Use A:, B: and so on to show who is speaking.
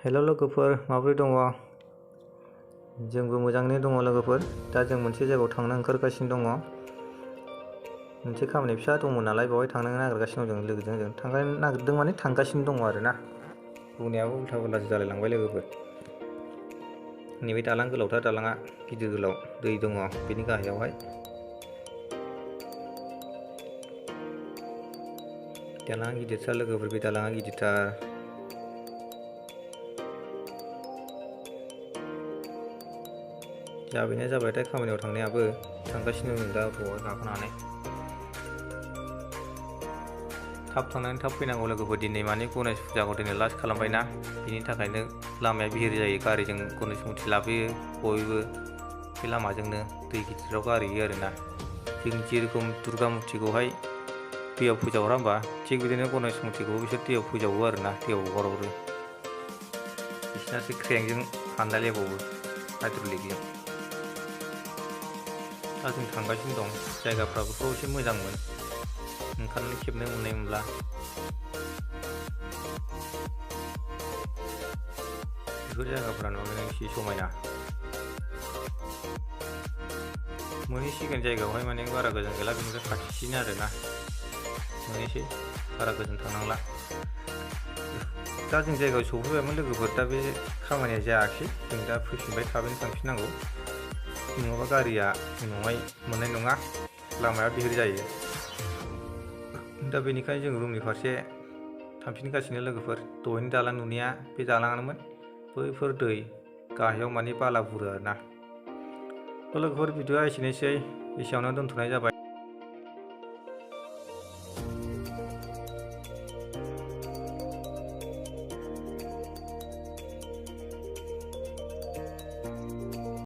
A: हेल' लोगोफोर, माबोरै दङ? जोंबो मोजाङैनो दङ लोगोफोर। दा जों मोनसे जायगायाव थांनो ओंखारगासिनो दङ। मोनसे खामानि फिसा दंमोन नालाय बेवहाय थांनो नागिरगासिनो दं। जों लोगोजों थांनो नागिरदों माने थांगासिनो दङ आरोना। बुंनायाबो उल्था उल्थासो जालायलांबाय लोगोफोर। नैबे दालां गोलावथार, दालाङा गिदिर गोलाव, दै दङ बेनि गाहायावहाय। दालाङा गिदिरथार लोगोफोर, बे दालाङा गिदिरथार। जाबायना जाबायथाय खामानियाव थांनायाबो, थांगासिनो दं दा बबावहाय गाखोनानै। थाब थांनानै थाब फैनांगौ लोगोफोर, दिनै माने गणेश फुजाखौ दिनै लास्ट खालामबायना, बिनि थाखायनो लामाया बिहिर जायो। गारिजों गणेश मुरथि लाबोयो बयबो, बे लामाजोंनो दै गिदिराव गारहैयो आरोना। जों जेरेखम दुर्गा मुरथिखौहाय दैयाव फोजावहरा होमबा, थिग बिदिनो गणेश मुरथिखौबो बिसोर दैयाव फोजावो आरोना, दैयाव हगारहरो। बिसिनासो क्रेंजों हानलायलायबावो, हाइद्र'लिकजों। दा जों थांगासिनो दं। जायगाफ्राबोथ' एसे मोजांमोन, ओंखारनानै खेबनो मोननाय मोनब्ला। बेफोर जायगाफ्रा नुनानै एसे समायना। मोनहैसिगोन जायगायावहाय, माने बारा गोजान गैला, बेनिफ्राय खाथिसिन आरोना। मोनहैसै, बारा गोजान थांनांला। दा जों जायगायाव सफैबायमोन लोगोफोर, दा बे खामानिया जायाखै। जों दा फैफिनबाय, थाबैनो थांफिननांगौ, नङाबा गारिया उनावहाय मोननाय नङा, लामाया बिहिर जायो। दा बेनिखायनो जों रुमनि फारसे थांफिनगासिनो लोगोफोर। दहायनि दालां नुनाया बे दालाङानोमोन। बैफोर दै, गाहायाव माने बाला बुरो आरोना। लोगोफोर, भिडिअआ एसेनोसै, एसेयावनो दोनथ'नाय जाबाय।